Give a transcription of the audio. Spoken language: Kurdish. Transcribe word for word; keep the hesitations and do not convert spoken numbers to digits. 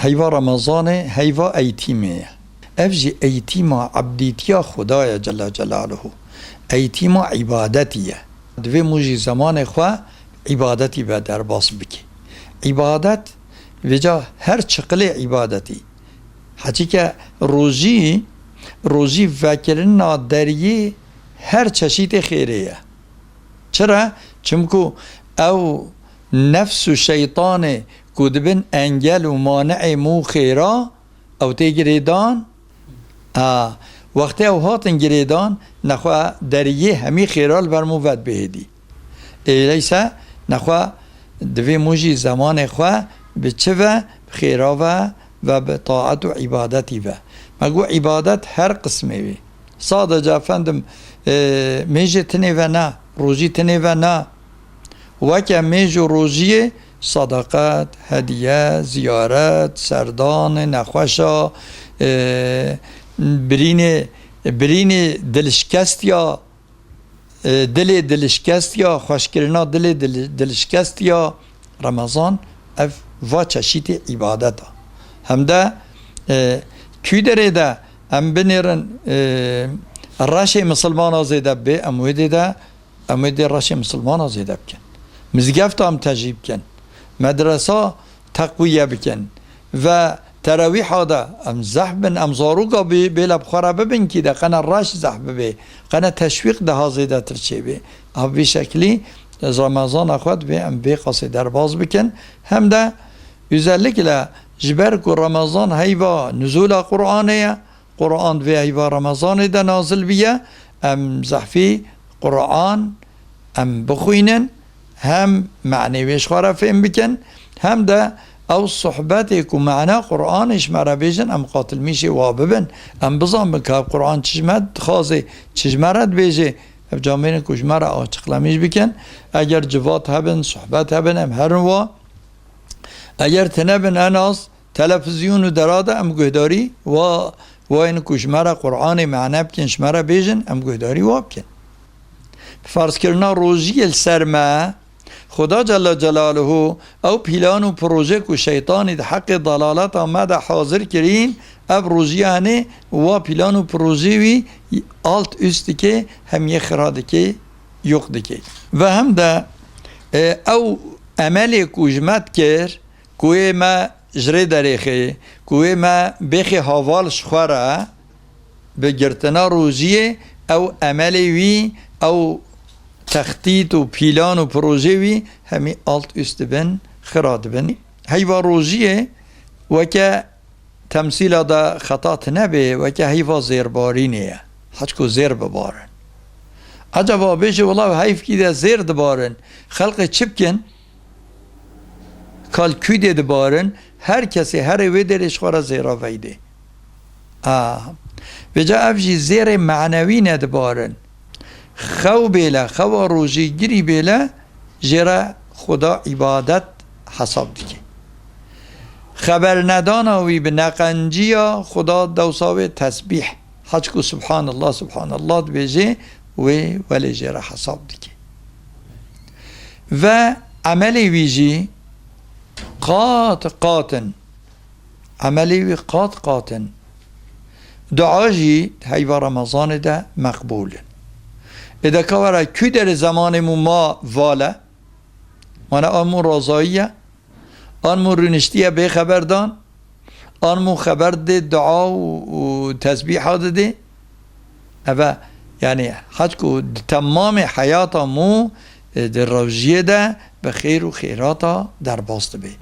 Heyva Remezanê heyva eğitimê ye. Ev jî eğitîma ebdîtiya Xwedayê Celle Celaluhu. Eğitîma îbadetî ye. Divê mû jî zemanê xwe îbadetî ve derbas bike. Îbadet, vêca her çiqilê îbadetî. Heçîke rojî, rojî vekirina deriyê her çeşîtê xêrê ye. Çira? Çimku ew nefs û şeytanê ku dibin engel û mani'ê mû xêra, ew tê girêdan. A, wextê ew hatin girêdan, nexwe deriyê hemî xêra li ber mû vedibêhêdî. Êleyse nexwe divê mû jî zemanê xwe bi çi ve? Bi xêra ve ve bi taet û îbadetî ve. Me got, îbadet her qismê wê. Sadece efendim, e, mêjê tinê ve ne, rojî tinê ve ne. Weke mêj û rojiyê sadaqet, hediye, ziyaret, serdanê nexweşa, e, birînê, birînê dilşikestiya, e, dilê dilişkestiya, xweşkirina dilê dil-, dilişkestiya Remezan, ev va çeşîtê îbadeta. Hem de, e, kû derê de em binêrin, e, reşê misilmana zêde bê, em wê dê de, em wê dê reşê misilmana zêde bikin. Mizgefta em tejî bikin. Medresa teqwiye bikin ve terawîha de em zehf bin, em zaroka bê, bêle bi xwe re bibin kî de qene reş zehf bibê, qene teşwîq daha zêdetir çêbê. Ev vî şeklî ez Remezana xwe divê em vê qasê derbas bikin. Hem de özellikle ji ber ku Remezan heyva nuzula Qur'anê ye, Quran vê heyva Remezanê de nazil biye, em zehfî Quran em bixwînin, hem manê wê ji xwe re fêm bikin, hem de ew sohbetê ku mana Quranê ji me re bêjin, em qatilmîşê wa bibin. Em bizanbin ka ev Quran çi ji me dixwaze, çi ji me re dibêje, ev camêrin ku ji me re açıklamîş bikin. Eger civat hebin, sohbet hebin, em herin wa. Eger tine bin en az, televîzyon û dera de em guhdarî wa, wa yên ku ji me re Qur'anê mane bikin, ji me re bêjin, em guhdarî wa bikin. Bi ferzkirina rojiyê li ser me, Xuda Celle Celaluhu ew pîlan û proje ku şeytanî di heqê dalaleta me de hazir kirîn, ev rojiya henê wa pîlan û projê wî alt üst dike, hem yê xira dike, yok dike. Ve hem de, e, ew emelê ku ji me dikir, ku wê me ji rê derêxê, ku wê me bêxê haval ji xwe re bi girtina rojiyê, ew emelê wî, ew textît û pîlan û projê wî hemî alt üst dibin, xira dibin. Heyva rojiyê weke temsîla de xeta tine bê, weke heyva zêrbarînê ye. Heçku zêr bibarin. Ecaba bêje, wila heyvkî de zêr dibarin. Xelqê çi bikin? Kal kû dê dibarin, her kesê herê wê derê ji xwe re zêra veydê. A, vêca ev jî zêrê manewî nedibarin. Xew bêle, xewa rojîgirî bêle, jê re Xuda îbadet hesab dike. Xebernedana wî bi neqenciya Xuda dewsa wê tesbîh, heçku Subhanallah, Subhanallah dibêje, wê welê jê re hesab dike. Ve emelê wî jî qat qat in. Emelê wî qat qat in. Dua jî heyva Remezanê de meqbûl in. Ê de ka were kû derê zemanê mû ma vale, wana an mû razayî ye, an mû rûniştiye bê xeberdan, an mû xeber dê dua û, û tesbîha didê. Eve, yani, heçku di temamê heyata mû, e, di rojiyê de bi xêr û xêrata derbas dibe.